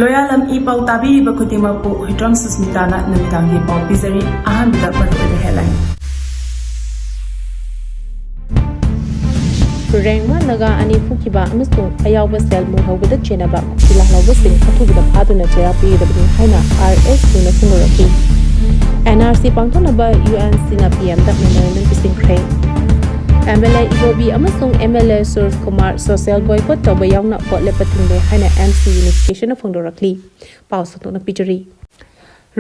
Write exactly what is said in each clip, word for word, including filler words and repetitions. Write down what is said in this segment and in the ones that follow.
ꯂꯣꯌꯥꯂꯝ E ꯄꯥꯎ ꯇꯥꯕꯤꯔꯤꯕ ꯈꯨꯗꯤꯡꯃꯛꯄꯨ ꯍꯨꯏꯗ꯭ꯔꯣꯝ ꯁꯨꯁꯃꯤꯇꯥꯅ ꯅꯨꯃꯤꯗꯥꯡꯒꯤ ꯄꯥꯎ ꯄꯤꯖꯔꯤ꯫ ꯑꯍꯥꯟꯕꯗ ꯃꯔꯨꯑꯣꯏꯕ headline꯫ ꯔꯦꯡꯃꯥ ꯅꯥꯒꯥ ꯑꯅꯤ ꯐꯨꯈꯤꯕ ꯑꯃꯁꯨꯡ ꯑꯌꯥꯎꯕ ꯁꯦꯜ ꯃꯨꯜꯍꯧꯕꯗ ꯆꯦꯟꯅꯕ ꯀꯨꯀꯤ ꯂꯥꯜꯍꯧꯕꯁꯤꯡ ꯑꯊꯨꯕꯗ ꯐꯥꯗꯨꯅ ꯆꯩꯔꯥꯛ ꯄꯤꯒꯗꯕꯅꯤ ꯍꯥꯏꯅ ꯑꯥꯔ ꯑꯦꯁ ꯌꯨꯅ ꯐꯣꯡꯗꯣꯔꯛꯈꯤ꯫ ꯑꯦꯟ ꯑꯥꯔ ꯁꯤ ꯄꯥꯡꯊꯣꯛꯅꯕ ꯌꯨ ꯑꯦꯟ ꯁꯤꯅ ꯄꯤ ꯑꯦꯝꯗ memorandum ꯄꯤꯁꯤꯟꯈ꯭ꯔꯦ꯫ ꯑꯦꯝ ꯑꯦꯜ ꯑꯦ ꯏꯕꯣꯕꯤ ꯑꯃꯁꯨꯡ M L A Suraj Kumar social boycott ꯇꯧꯕ ꯌꯥꯎꯅ ꯚꯣꯠ ꯂꯦꯞꯄ ꯊꯤꯡꯂꯦ ꯍꯥꯏꯅ ꯑꯦꯝ ꯁꯤ ꯌꯨꯅꯤꯐꯤꯀꯦꯁꯟꯅ ꯐꯣꯡꯗꯣꯔꯛꯂꯤ꯫ ꯄꯥꯎ ꯁꯟꯗꯣꯛꯅ ꯄꯤꯖꯔꯤ꯫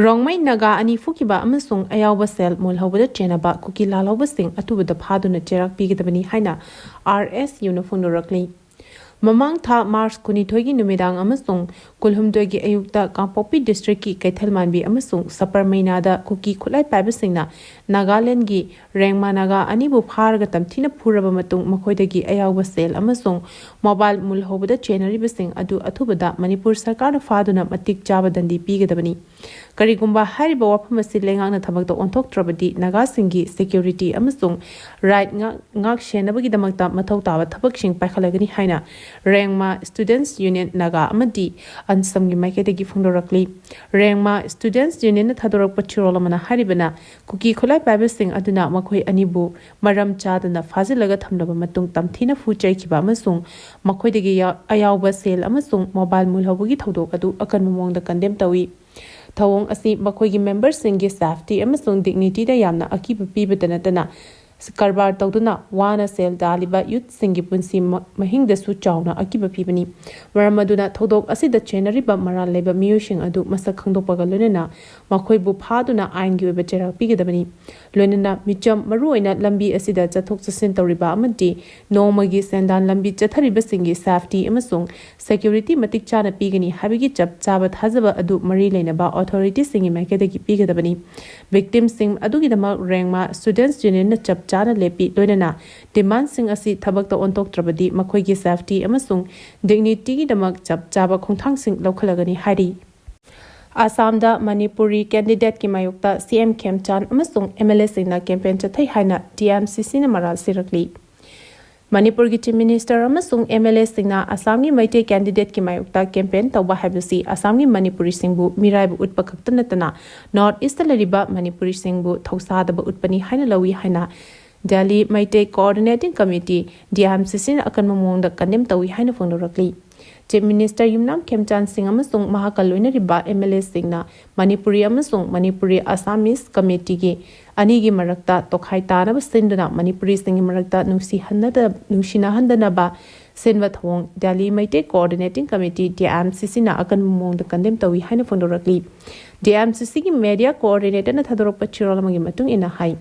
ꯔꯣꯡꯃꯩ ꯅꯥꯒꯥ ꯑꯅꯤ ꯐꯨꯈꯤꯕ ꯑꯃꯁꯨꯡ ꯑꯌꯥꯎꯕ ꯁꯦꯜ ꯃꯨꯜꯍꯧꯕꯗ ꯆꯦꯟꯅꯕ ꯀꯨꯀꯤ ꯂꯥꯜꯍꯧꯕꯁꯤꯡ ꯑꯊꯨꯕꯗ ꯐꯥꯗꯨꯅ ꯆꯩꯔꯥꯛ ꯄꯤꯒꯗꯕꯅꯤ ꯍꯥꯏꯅ ꯑꯥꯔ ꯑꯦꯁ ꯌꯨꯅ ꯐꯣꯡꯗꯣꯔꯛꯂꯤ꯫ ꯃꯃꯥꯡ ꯊꯥ ꯃꯥꯔꯆ ꯀꯨꯟꯅꯤꯊꯣꯏꯒꯤ ꯅꯨꯃꯤꯗꯥꯡ ꯑꯃꯁꯨꯡ ꯀꯨꯟꯍꯨꯝꯗꯣꯏꯒꯤ ꯑꯌꯨꯛꯇ ꯀꯥꯡꯄꯣꯛꯄꯤ districtꯀꯤ ꯀꯩꯊꯦꯜ ꯃꯥꯟꯕꯤ ꯑꯃꯁꯨꯡ ꯁꯄꯔꯃꯩꯅꯥꯗ ꯀꯨꯀꯤ ꯈꯨꯠꯂꯥꯏ ꯄꯥꯏꯕꯁꯤꯡꯅ ꯅꯥꯒꯥꯂꯦꯟꯗꯒꯤ ꯔꯦꯡꯃꯥ ꯅꯥꯒꯥ ꯑꯅꯤꯕꯨ ꯐꯥꯔꯒ ꯇꯝꯊꯤꯅ ꯐꯨꯔꯕ ꯃꯇꯨꯡ ꯃꯈꯣꯏꯗꯒꯤ ꯑꯌꯥꯎꯕ ꯁꯦꯜ ꯑꯃꯁꯨꯡ mobile ꯃꯨꯜꯍꯧꯕꯗ ꯆꯦꯟꯅꯔꯤꯕꯁꯤꯡ ꯑꯗꯨ ꯑꯊꯨꯕꯗ ꯃꯅꯤꯄꯨꯔ ꯁꯔꯀꯥꯔꯅ ꯐꯥꯗꯨꯅ ꯃꯇꯤꯛ ꯆꯥꯕ ꯗꯟꯗꯤ ꯄꯤꯒꯗꯕꯅꯤ꯫ ꯀꯔꯤꯒꯨꯝꯕ ꯍꯥꯏꯔꯤꯕ ꯋꯥꯐꯝ ꯑꯁꯤ ꯂꯩꯉꯥꯛꯅ ꯊꯕꯛꯇ ꯑꯣꯟꯊꯣꯛꯇ꯭ꯔꯕꯗꯤ ꯅꯥꯒꯥꯁꯤꯡꯒꯤ security ꯑꯃꯁꯨꯡ right ꯉꯥꯛ-, ꯉꯥꯛ ꯁꯦꯟꯅꯕꯒꯤꯗꯃꯛꯇ ꯃꯊꯧ ꯇꯥꯕ ꯊꯕꯛꯁꯤꯡ ꯄꯥꯏꯈꯠꯂꯒꯅꯤ ꯍꯥꯏꯅ ꯔꯦꯡꯃꯥ Students Union ꯅꯥꯒꯥ ꯑꯃꯗꯤ ꯑꯟꯁꯝꯒꯤ ꯃꯥꯏꯀꯩꯗꯒꯤ ꯐꯣꯡꯗꯣꯔꯛꯂꯤ꯫ ꯔꯦꯡꯃꯥ Students Unionꯅ ꯊꯥꯗꯣꯔꯛꯄ ꯆꯦꯔꯣꯜ ꯑꯃꯅ ꯍꯥꯏꯔꯤꯕꯅ, ꯀꯨꯀꯤ ꯈꯨꯠꯂꯥꯏ ꯄꯥꯏꯕꯁꯤꯡ ꯑꯗꯨꯅ ꯃꯈꯣꯏ ꯑꯅꯤꯕꯨ ꯃꯔꯝ ꯆꯥꯗꯅ ꯐꯥꯖꯤꯜꯂꯒ ꯊꯝꯂꯕ ꯃꯇꯨꯡ ꯇꯝꯊꯤꯅ ꯐꯨ ꯆꯩꯈꯤꯕ ꯑꯃꯁꯨꯡ ꯃꯈꯣꯏꯗꯒꯤ ꯌꯥ-, ꯑꯌꯥꯎꯕ ꯁꯦꯜ ꯑꯃꯁꯨꯡ mobile ꯃꯨꯜꯍꯧꯕꯒꯤ ꯊꯧꯗꯣꯛ ꯑꯗꯨ ꯑꯀꯟꯕ ꯃꯑꯣꯡꯗ condemn ꯇꯧꯏ꯫ ꯊꯧꯑꯣꯡ ꯑꯁꯤ ꯃꯈꯣꯏꯒꯤ memberꯁꯤꯡꯒꯤ safety ꯑꯃꯁꯨꯡ dignityꯗ ꯌꯥꯝꯅ ꯑꯀꯤꯕ ꯄꯤꯕꯇ ꯅꯠꯇꯅ, ꯀꯔꯕꯥꯔ ꯇꯧꯗꯨꯅ ꯋꯥꯅ ꯁꯦꯜ ꯇꯥꯜꯂꯤꯕ youthꯁꯤꯡꯒꯤ ꯄꯨꯟꯁꯤ ꯃ-, ꯃꯍꯤꯡꯗꯁꯨ ꯆꯥꯎꯅ ꯑꯀꯤꯕ ꯄꯤꯕꯅꯤ꯫ ꯃꯔꯝ ꯑꯗꯨꯅ ꯊꯧꯗꯣꯛ ꯑꯁꯤꯗ ꯆꯦꯟꯅꯔꯤꯕ ꯃꯔꯥꯜ ꯂꯩꯕ ꯃꯤꯑꯣꯏꯁꯤꯡ ꯑꯗꯨ ꯃꯁꯛ ꯈꯪꯗꯣꯛꯄꯒ ꯂꯣꯏꯅꯅ ꯃꯈꯣꯏꯕꯨ ꯐꯥꯗꯨꯅ ꯑꯥꯏꯟꯒꯤ ꯑꯣꯏꯕ ꯆꯩꯔꯥꯛ ꯄꯤꯒꯗꯕꯅꯤ꯫ ꯂꯣꯏꯅꯅ ꯃꯤꯆꯝ, ꯃꯔꯨꯑꯣꯏꯅ ꯂꯝꯕꯤ ꯑꯁꯤꯗ ꯆꯠꯊꯣꯛ ꯆꯠꯁꯤꯟ ꯇꯧꯔꯤꯕ ꯑꯃꯗꯤ ꯅꯣꯡꯃꯒꯤ ꯁꯦꯟꯗꯥꯟ ꯂꯝꯕꯤ ꯆꯠꯊꯔꯤꯕꯁꯤꯡꯒꯤ safety ꯑꯃꯁꯨꯡ security ꯃꯇꯤꯛ ꯆꯥꯅ ꯄꯤꯒꯅꯤ ꯍꯥꯏꯕꯒꯤ ꯆꯞ ꯆꯥꯕ ꯊꯥꯖꯕ ꯑꯗꯨ ꯃꯔꯤ ꯂꯩꯅꯕ authorityꯁꯤꯡꯒꯤ ꯃꯥꯏꯀꯩꯗꯒꯤ ꯄꯤꯒꯗꯕꯅꯤ꯫ Victimꯁꯤꯡ ꯑꯗꯨꯒꯤꯗꯃꯛ ꯔꯦꯡꯃꯥ Students Unionꯅ ꯆꯞ ꯆꯥꯅ ꯂꯦꯞꯄꯤ, ꯂꯣꯏꯅꯅ demandꯁꯤꯡ ꯑꯁꯤ ꯊꯕꯛꯇ ꯑꯣꯟꯊꯣꯛꯇ꯭ꯔꯕꯗꯤ ꯃꯈꯣꯏꯒꯤ safety ꯑꯃꯁꯨꯡ dignityꯒꯤꯗꯃꯛ ꯆꯞ ꯆꯥꯕ ꯈꯣꯡꯊꯥꯡꯁꯤꯡ ꯂꯧꯈꯠꯂꯒꯅꯤ ꯍꯥꯏꯔꯤ꯫ ꯑꯁꯥꯝꯗ ꯃꯅꯤꯄꯨꯔꯤ candidateꯀꯤ ꯃꯥꯌꯣꯛꯇ ꯁꯤ ꯑꯦꯝ ꯈꯦꯝꯆꯥꯟ ꯑꯃꯁꯨꯡ ꯑꯦꯝ ꯑꯦꯜ ꯑꯦꯁꯤꯡꯅ campaign ꯆꯠꯊꯩ ꯍꯥꯏꯅ ꯇꯤ ꯑꯦꯝ ꯁꯤ ꯁꯤꯅ ꯃꯔꯥꯜ ꯁꯤꯔꯛꯂꯤ꯫ ꯃꯅꯤꯄꯨꯔꯒꯤ Chief Minister ꯑꯃꯁꯨꯡ MLAꯁꯤꯡꯅ ꯑꯁꯥꯝꯒꯤ ꯃꯩꯇꯩ candidateꯀꯤ ꯃꯥꯌꯣꯛꯇ campaign ꯇꯧꯕ ꯍꯥꯏꯕꯁꯤ ꯑꯁꯥꯝꯒꯤ ꯃꯅꯤꯄꯨꯔꯤꯁꯤꯡꯕꯨ ꯃꯤꯔꯥꯏꯕ ꯎꯠꯄ ꯈꯛꯇ ꯅꯠꯇꯅ North Eastꯇ ꯂꯩꯔꯤꯕ ꯃꯅꯤꯄꯨꯔꯤꯁꯤꯡꯕꯨ ꯊꯧꯁꯥꯗꯕ ꯎꯠꯄꯅꯤ ꯍꯥꯏꯅ ꯂꯧꯏ ꯍꯥꯏꯅ Delhi Meitei Coordinating Committee, DMCCꯅ ꯑꯀꯟꯕ ꯃꯑꯣꯡꯗ condemn ꯇꯧꯏ ꯍꯥꯏꯅ ꯐꯣꯡꯗꯣꯔꯛꯂꯤ꯫ Chief Minister ꯌꯨꯝꯅꯥꯝ ꯈꯦꯝꯆꯥꯟ ꯁꯤꯡ ꯑꯃꯁꯨꯡ ꯃꯍꯥꯛꯀ ꯂꯣꯏꯅꯔꯤꯕ MLAꯁꯤꯡꯅ ꯃꯅꯤꯄꯨꯔꯤ ꯑꯃꯁꯨꯡ ꯃꯅꯤꯄꯨꯔꯤ Assamese committeeꯒꯤ ꯑꯅꯤꯒꯤ ꯃꯔꯛꯇ ꯇꯣꯈꯥꯏ ꯇꯥꯅꯕ ꯁꯤꯟꯗꯨꯅ ꯃꯅꯤꯄꯨꯔꯤꯁꯤꯡꯒꯤ ꯃꯔꯛꯇ ꯅꯨꯡꯁꯤꯍꯟꯅꯗ-, ꯅꯨꯡꯁꯤꯅꯍꯟꯗꯅꯕ ꯁꯤꯟꯕ ꯊꯧꯑꯣꯡ Delhi Meitei Coordinating Committee, DMCCꯅ ꯑꯀꯟꯕ ꯃꯑꯣꯡꯗ condemn ꯇꯧꯏ ꯍꯥꯏꯅ ꯐꯣꯡꯗꯣꯔꯛꯂꯤ꯫ DMCCꯒꯤ media coordinatorꯅ ꯊꯥꯗꯣꯔꯛꯄ ꯆꯦꯔꯣꯜ ꯑꯃꯒꯤ ꯃꯇꯨꯡ ꯏꯟꯅ ꯍꯥꯏ,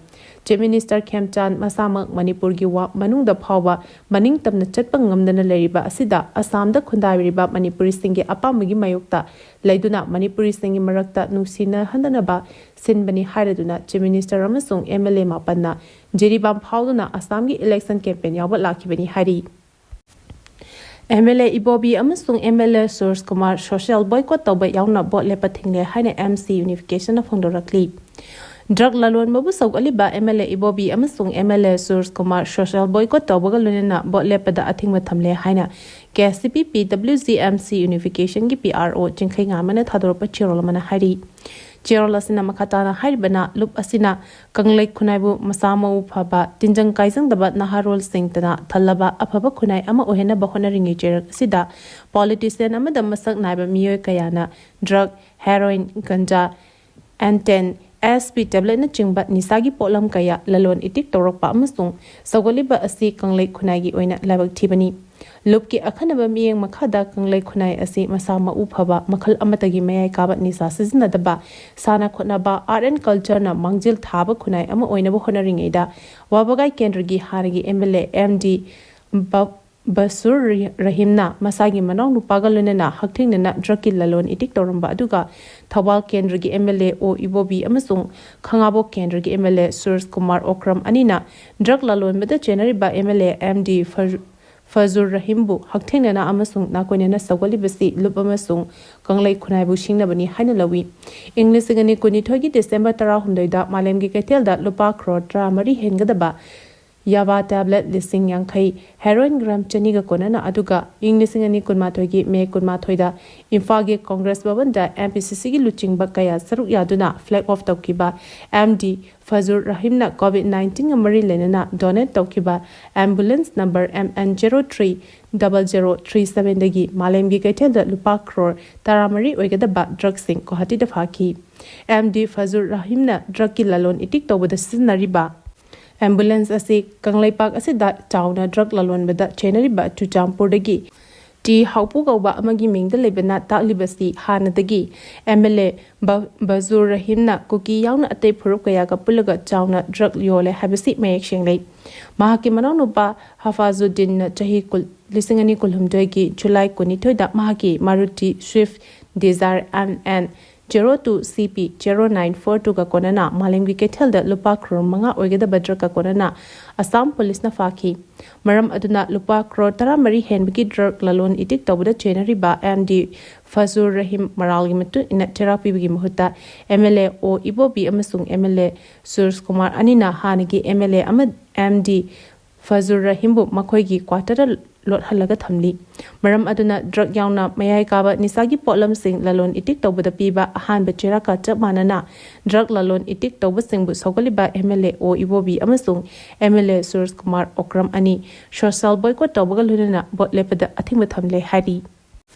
Chief Minister ꯈꯦꯝꯆꯥꯟ ꯃꯁꯥꯃꯛ ꯃꯅꯤꯄꯨꯔꯒꯤ ꯋꯥ-, ꯃꯅꯨꯡꯗ ꯐꯥꯎꯕ ꯃꯅꯤꯡ ꯇꯝꯅ ꯆꯠꯄ ꯉꯝꯗꯅ ꯂꯩꯔꯤꯕ ꯑꯁꯤꯗ ꯑꯁꯥꯝꯗ ꯈꯨꯟꯗꯥꯔꯤꯕ ꯃꯅꯤꯄꯨꯔꯤꯁꯤꯡꯒꯤ ꯑꯄꯥꯝꯕꯒꯤ ꯃꯥꯌꯣꯛꯇ ꯂꯩꯗꯨꯅ ꯃꯅꯤꯄꯨꯔꯤꯁꯤꯡꯒꯤ ꯃꯔꯛꯇ ꯅꯨꯡꯁꯤꯅꯍꯟꯗꯅꯕ ꯁꯤꯟꯕꯅꯤ ꯍꯥꯏꯔꯗꯨꯅ Chief Minister ꯑꯃꯁꯨꯡ MLA ꯃꯥꯄꯟꯅ ꯖꯤꯔꯤꯕꯥꯝ ꯐꯥꯎꯗꯨꯅ ꯑꯁꯥꯝꯒꯤ election campaign ꯌꯥꯎꯕ ꯂꯥꯛꯈꯤꯕꯅꯤ ꯍꯥꯏꯔꯤ꯫ MLA ꯏꯕꯣꯕꯤ ꯑꯃꯁꯨꯡ MLA ꯁꯨꯔꯖ ꯀꯨꯃꯥꯔ social boycott ꯇꯧꯕ ꯌꯥꯎꯅ vote ꯂꯦꯞꯄ ꯊꯤꯡꯂꯦ ꯍꯥꯏꯅ MC Unificationna ꯐꯣꯡꯗꯣꯔꯛꯂꯤ꯫ Drug ꯂꯂꯣꯟꯕꯕꯨ ꯁꯧꯒꯠꯂꯤꯕ MLA ꯏꯕꯣꯕꯤ ꯑꯃꯁꯨꯡ MLA ꯁꯨꯔꯖ ꯀꯨꯃꯥꯔ social boycott ꯇꯧꯕꯒ ꯂꯣꯏꯅꯅ vote ꯂꯦꯞꯄꯗ ꯑꯊꯤꯡꯕ ꯊꯝꯂꯦ ꯍꯥꯏꯅ KCP PWG MC Unificationꯒꯤ PRO ꯆꯤꯡꯈꯩ ꯉꯥꯟꯕꯅ ꯊꯥꯗꯣꯔꯛꯄ ꯆꯦꯔꯣꯜ ꯑꯃꯅ ꯍꯥꯏꯔꯤ꯫ ꯆꯦꯔꯣꯜ ꯑꯁꯤꯅ ꯃꯈꯥ ꯇꯥꯅ ꯍꯥꯏꯔꯤꯕꯅ, ꯂꯨꯞ ꯑꯁꯤꯅ ꯀꯪꯂꯩ ꯈꯨꯟꯅꯥꯏꯕꯨ ꯃꯁꯥ ꯃꯎ ꯐꯕ, ꯇꯤꯟꯖꯪ ꯀꯥꯏꯖꯪꯗꯕ ꯅꯍꯥꯔꯣꯜꯁꯤꯡꯇꯅ ꯊꯜꯂꯕ ꯑꯐꯕ ꯈꯨꯟꯅꯥꯏ ꯑꯃ ꯑꯣꯏꯍꯟꯅꯕ ꯍꯣꯠꯅꯔꯤꯉꯩ ꯆꯩꯔꯛ ꯑꯁꯤꯗ politician ꯑꯃꯗ ꯃꯁꯛ ꯅꯥꯏꯕ ꯃꯤꯑꯣꯏ ꯀꯌꯥꯅ drug, heroin, ganja, Anten, SP tabletꯅꯆꯤꯡꯕ ꯅꯤꯁꯥꯒꯤ ꯄꯣꯠꯂꯝ ꯀꯌꯥ ꯂꯂꯣꯟ ꯏꯇꯤꯛ ꯇꯧꯔꯛꯄ ꯑꯃꯁꯨꯡ ꯁꯧꯒꯠꯂꯤꯕ ꯑꯁꯤ ꯀꯪꯂꯩ ꯈꯨꯟꯅꯥꯏꯒꯤ ꯑꯣꯏꯅ ꯂꯥꯏꯕꯛ ꯊꯤꯕꯅꯤ꯫ ꯂꯨꯞꯀꯤ ꯑꯈꯟꯅꯕ ꯃꯤꯠꯌꯦꯡ ꯃꯈꯥꯗ ꯀꯪꯂꯩ ꯈꯨꯟꯅꯥꯏ ꯑꯁꯤ ꯃꯁꯥ ꯃꯎ ꯐꯕ, ꯃꯈꯜ ꯑꯃꯠꯇꯒꯤ ꯃꯌꯥꯏ ꯀꯥꯕ ꯅꯤꯁꯥ ꯁꯤꯖꯤꯟꯅꯗꯕ, ꯁꯥꯟꯅ ꯈꯣꯠꯅꯕ, art and cultureꯅ ꯃꯥꯡꯖꯤꯜ ꯊꯥꯕ ꯈꯨꯟꯅꯥꯏ ꯑꯃ ꯑꯣꯏꯅꯕ ꯍꯣꯠꯅꯔꯤꯉꯩꯗ ꯋꯥꯕꯒꯥꯏ ꯀꯦꯟꯗ꯭ꯔꯒꯤ ꯍꯥꯟꯅꯒꯤ MLA MD ꯕ-, ꯕꯁꯨꯔ ꯔꯍꯤꯝꯅ ꯃꯁꯥꯒꯤ ꯃꯅꯥꯎꯅꯨꯄꯥꯒ ꯂꯣꯏꯅꯅ ꯍꯛꯊꯦꯡꯅꯅ drugꯀꯤ ꯂꯂꯣꯟ ꯏꯇꯤꯛ ꯇꯧꯔꯝꯕ ꯑꯗꯨꯒ ꯊꯧꯕꯥꯜ ꯀꯦꯟꯗ꯭ꯔꯒꯤ MLA ꯑꯣ ꯏꯕꯣꯕꯤ ꯑꯃꯁꯨꯡ ꯈꯥꯉꯕꯣꯛ ꯀꯦꯟꯗ꯭ꯔꯒꯤ MLA ꯁꯨꯔꯖ ꯀꯨꯃꯥꯔ ꯑꯣꯀ꯭ꯔꯝ ꯑꯅꯤꯅ drug ꯂꯂꯣꯟꯕꯗ ꯆꯦꯟꯅꯔꯤꯕ MLA MD ꯐꯔ-, ꯐꯖꯨꯔ ꯔꯍꯤꯝꯕꯨ ꯍꯛꯊꯦꯡꯅꯅ ꯑꯃꯁꯨꯡ ꯅꯥꯀꯣꯏꯅꯅ ꯁꯧꯒꯠꯂꯤꯕꯁꯤ ꯂꯨꯞ ꯑꯃꯁꯨꯡ ꯀꯪꯂꯩ ꯈꯨꯟꯅꯥꯏꯕꯨ ꯁꯤꯡꯅꯕꯅꯤ ꯍꯥꯏꯅ ꯂꯧꯏ꯫ ꯏꯪ ꯂꯤꯁꯤꯡ ꯑꯅꯤ ꯀꯨꯟꯅꯤꯊꯣꯏꯒꯤ December ꯇꯔꯥꯍꯨꯝꯗꯣꯏꯗ ꯃꯥꯂꯦꯝꯒꯤ ꯀꯩꯊꯦꯜꯗ ꯂꯨꯄꯥ ꯀ꯭ꯔꯣꯔ ꯇꯔꯥꯃꯔꯤ ꯍꯦꯟꯒꯗꯕ ꯌꯥꯕꯥ ꯇꯦꯕ꯭ꯂꯦꯠ ꯂꯤꯁꯤꯡ ꯌꯥꯡꯈꯩ, ꯍꯦꯔꯣꯏꯟ ꯒ꯭ꯔꯥꯝ ꯆꯅꯤꯒ ꯀꯣꯟꯅꯅ ꯑꯗꯨꯒ ꯏꯪ ꯂꯤꯁꯤꯡ ꯑꯅꯤ ꯀꯨꯟꯃꯥꯊꯣꯏꯒꯤ ꯃꯦ ꯀꯨꯟꯃꯥꯊꯣꯏꯗ ꯏꯝꯐꯥꯜꯒꯤ ꯀꯣꯡꯒ꯭ꯔꯦꯁ ꯚꯕꯟꯗ ꯑꯦꯝ ꯄꯤ ꯁꯤ ꯁꯤꯒꯤ ꯂꯨꯆꯤꯡꯕ ꯀꯌꯥ ꯁꯔꯨꯛ ꯌꯥꯗꯨꯅ ꯐ꯭ꯂꯦꯒ ꯑꯣꯐ ꯇꯧꯈꯤꯕ ꯑꯦꯝ ꯗꯤ ꯐꯖꯨꯔ ꯔꯍꯤꯝꯅ ꯀꯣꯚꯤꯗ ꯅꯥꯏꯟꯇꯤꯟꯒ ꯃꯔꯤ ꯂꯩꯅꯅ ꯗꯣꯅꯦꯠ ꯇꯧꯈꯤꯕ ambulance number M N zero three double zero three ꯁꯚꯦꯟꯗꯒꯤ ꯃꯥꯂꯦꯝꯒꯤ ꯀꯩꯊꯦꯜꯗ ꯂꯨꯄꯥ ꯀ꯭ꯔꯣꯔ ꯇꯔꯥꯃꯔꯤ ꯑꯣꯏꯒꯗꯕ ꯗ꯭ꯔꯒꯁꯤꯡ ꯒꯨꯋꯥꯍꯥꯇꯤꯗ ꯐꯥꯈꯤ꯫ ꯑꯦꯝ ꯗꯤ ꯐꯖꯨꯔ ꯔꯍꯤꯝꯅ ꯗ꯭ꯔꯒꯀꯤ ꯂꯂꯣꯟ ꯏꯇꯤꯛ ꯇꯧꯕꯗ ꯁꯤꯖꯤꯟꯅꯔꯤꯕ ꯑꯦꯝꯕꯨꯂꯦꯟꯁ ꯑꯁꯤ ꯀꯪꯂꯩꯄꯥꯛ ꯑꯁꯤꯗ ꯆꯥꯎꯅ ꯗ꯭ꯔꯒ ꯂꯂꯣꯟꯕꯗ ꯆꯦꯟꯅꯔꯤꯕ ꯆꯨꯔꯆꯥꯟꯄꯨꯔꯗꯒꯤ ꯇꯤ ꯍꯥꯎꯄꯨ ꯀꯧꯕ ꯑꯃꯒꯤ ꯃꯤꯡꯗ ꯂꯩꯕꯅ ꯇꯥꯛꯂꯤꯕꯁꯤ ꯍꯥꯟꯅꯗꯒꯤ ꯑꯦꯝ ꯑꯦꯜ ꯑꯦ ꯕ-, ꯕꯖꯨꯔ ꯔꯍꯤꯝꯅ ꯀꯨꯀꯤ ꯌꯥꯎꯅ ꯑꯇꯩ ꯐꯨꯔꯨꯞ ꯀꯌꯥꯒ ꯄꯨꯜꯂꯒ ꯆꯥꯎꯅ ꯗ꯭ꯔꯒ ꯌꯣꯜꯂꯦ ꯍꯥꯏꯕꯁꯤ ꯃꯌꯦꯛ ꯁꯦꯡꯂꯦ꯫ ꯃꯍꯥꯛꯀꯤ ꯃꯅꯥꯎꯅꯨꯄꯥ ꯍꯐꯥꯖꯨꯗꯤꯟꯅ ꯆꯍꯤ ꯀꯨꯟ, ꯂꯤꯁꯤꯡ ꯑꯅꯤ ꯀꯨꯟꯍꯨꯝꯗꯣꯏꯒꯤ ꯖꯨꯂꯥꯏ ꯀꯨꯟꯅꯤꯊꯣꯏꯗ ꯃꯍꯥꯛꯀꯤ Maruti Swift Dzire M N zero two C P zero nine four ꯇꯨꯒ ꯀꯣꯟꯅꯅ ꯃꯥꯂꯦꯝꯒꯤ ꯀꯩꯊꯦꯜꯗ ꯂꯨꯄꯥ ꯀ꯭ꯔꯣꯔ ꯃꯉꯥ ꯑꯣꯏꯒꯗꯕ ꯗ꯭ꯔꯒꯀ ꯀꯣꯟꯅꯅ ꯑꯁꯥꯝ ꯄꯨꯂꯤꯁꯅ ꯐꯥꯈꯤ꯫ ꯃꯔꯝ ꯑꯗꯨꯅ ꯂꯨꯄꯥ ꯀ꯭ꯔꯣꯔ ꯇꯔꯥꯃꯔꯤ ꯍꯦꯟꯕꯒꯤ ꯗ꯭ꯔꯒ ꯂꯂꯣꯟ ꯏꯇꯤꯛ ꯇꯧꯕꯗ ꯆꯦꯟꯅꯔꯤꯕ ꯑꯦꯝ ꯗꯤ ꯐꯖꯨꯔ ꯔꯍꯤꯝ ꯃꯔꯥꯜꯒꯤ ꯃꯇꯨꯡ ꯏꯟꯅ ꯆꯩꯔꯥꯛ ꯄꯤꯕꯒꯤ ꯃꯍꯨꯠꯇ ꯑꯦꯝ ꯑꯦꯜ ꯑꯦ ꯑꯣ ꯏꯕꯣꯕꯤ ꯑꯃꯁꯨꯡ M L A Suraj Kumar ꯑꯅꯤꯅ ꯍꯥꯟꯅꯒꯤ ꯑꯦꯝ ꯑꯦꯜ ꯑꯦ ꯑꯃ ꯑꯦꯝ ꯗꯤ ꯐꯖꯨꯔ ꯔꯍꯤꯝꯕꯨ ꯃꯈꯣꯏꯒꯤ ꯀ꯭ꯋꯥꯇꯔꯗ ꯂꯣꯠꯍꯜꯂꯒ ꯊꯝꯂꯤ꯫ ꯃꯔꯝ ꯑꯗꯨꯅ ꯗ꯭ꯔꯒ ꯌꯥꯎꯅ ꯃꯌꯥꯏ ꯀꯥꯕ ꯅꯤꯁꯥꯒꯤ ꯄꯣꯠꯂꯝꯁꯤꯡ ꯂꯂꯣꯟ ꯏꯇꯤꯛ ꯇꯧꯕꯗ ꯄꯤꯕ ꯑꯍꯥꯟꯕ ꯆꯩꯔꯥꯛꯀ ꯆꯞ ꯃꯥꯟꯅꯅ ꯗ꯭ꯔꯒ ꯂꯂꯣꯟ ꯏꯇꯤꯛ ꯇꯧꯕꯁꯤꯡꯕꯨ ꯁꯧꯒꯠꯂꯤꯕ ꯑꯦꯝ ꯑꯦꯜ ꯑꯦ ꯑꯣ ꯏꯕꯣꯕꯤ ꯑꯃꯁꯨꯡ M L A Suraj Kumar Okram ꯑꯅꯤ ꯁꯣꯁꯤꯌꯦꯜ ꯕꯣꯏꯀꯣꯠ ꯇꯧꯕꯒ ꯂꯣꯏꯅꯅ ꯚꯣꯠ ꯂꯦꯞꯄꯗ ꯑꯊꯤꯡꯕ ꯊꯝꯂꯦ ꯍꯥꯏꯔꯤ꯫